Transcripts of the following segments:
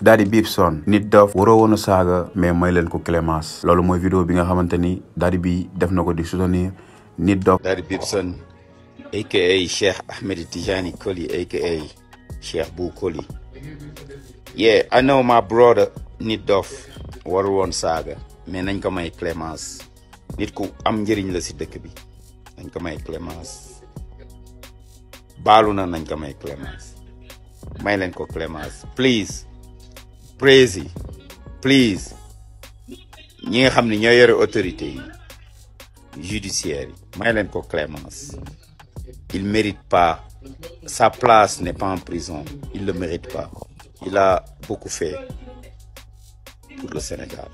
daal di Bibson Nit Doff Warowon Saga mais may leen ko clémence loolu mooy vidéo bi nga xamante ni daal di bi def na ko di soutenir Nit Doff daal di Bibson aka Cheikh Ahmed Tijani Koli aka Cheikh Bou Koli. Yeah, I know my brother Nit Doff Warowon Saga mais nañ ko may clémence nit ku am njëriñ la si dëkk bi nañ ko may clémence baalu na nañ ko may clémence may leen ko clémence please praise please ñi nga xam ne ñoo yore autorité yi judiciaire yi may leen ko clémence il mérite pas, sa place n'est pas en prison, il le mérite pas, il a beaucoup fait pour le Sénégal.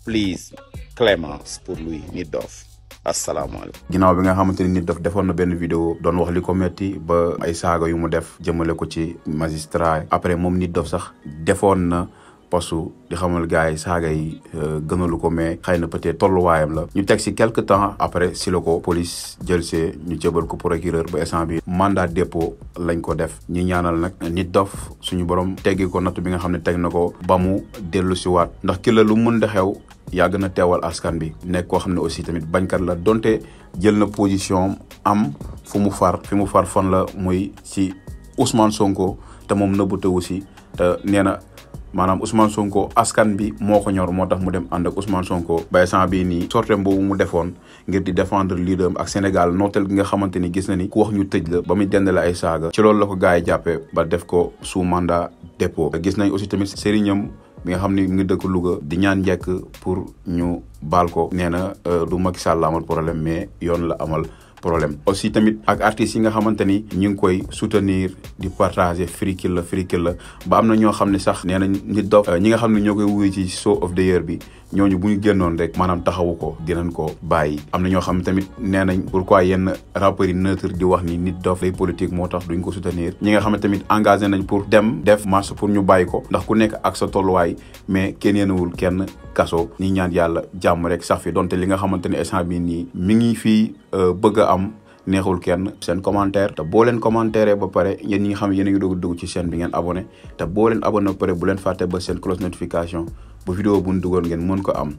Please clémence pour lui Nit Doff. asalaamaaleykum. ginnaaw bi nga xamante ni Nit Doff defoon na benn vidéo doon wax li ko metti ba ay saaga yu mu def jëmale ko ci magistrat après moom Nit Doff sax defoon na postu di xamal gars yi saaga yi gënalu ko mais xëy na peut-être tolluwaayam la ñu teg si quelque temps après si la ko police jël see ñu jébal ko procureur ba instant bi mandat dépôt lañ ko def ñi ñaanal nag Nit Doff suñu borom teggi ko natt bi nga xam ne teg na ko ba mu dellu si waat ndax ki la lu mën da xew yàgg na teewal askan bi nekk koo xam ne aussi tamit bañkat la donte jël na position am fu mu far fi mu far fan la muy ci Ousmane Sonko te moom nëbbute aussi te nee na maanaam Ousmane Sonko askan bi moo ko ñor moo tax mu dem ànd ak Ousmane Sonko ba instant bii nii sortem boobu mu defoon ngir di défendre leader ak Sénégal nooteel gi nga xamante ni gis na ni ku wax ñu tëj la ba muy dendale ay saaga ci loolu la ko gars yi jàppee ba def ko sous mandat dépôt gis nañ aussi tamit sëriñam bi nga xam ni mu ngi dëkk Louga di ñaan njëkk pour ñu baal ko nee na du Macky Sall la amal problème mais yoon la amal problème aussi tamit ak artistes yi nga xamante ni ñu ngi koy soutenir di partager frikil la ba am na ñoo xam ne sax nee nañ Nit Doff ñi nga xam ne ñoo koy wuyu ci show of the year bi ñooñu bu ñu génnoon rek maanaam taxawu ko dinañ ko bàyyi am na ñoo xam ne tamit nee nañ pourquoi yenn rappeurs yi neutre di wax ni Nit Doff day politique moo tax duñ ko soutenir ñi nga xam ne tamit engagé nañ pour dem def marche pour ñu bàyyi ko ndax ku nekk ak sa tolluwaay mais kenn yéenewul kenn kaso ñi ñaan yàlla jàmm rek sax fi donte li nga xamante ne instant bi nii mi ngi fii bëgg a am neexul kenn seen commentaire te boo leen commentaire ba pare yéen ñi nga xam ne yéen a ngi doog dugg ci chaîne bi ngeen abonné te boo leen abonné ba pare bu leen fàtte ba seen cloche notification bu vidéo bu ñu dugoon ngeen mën ko am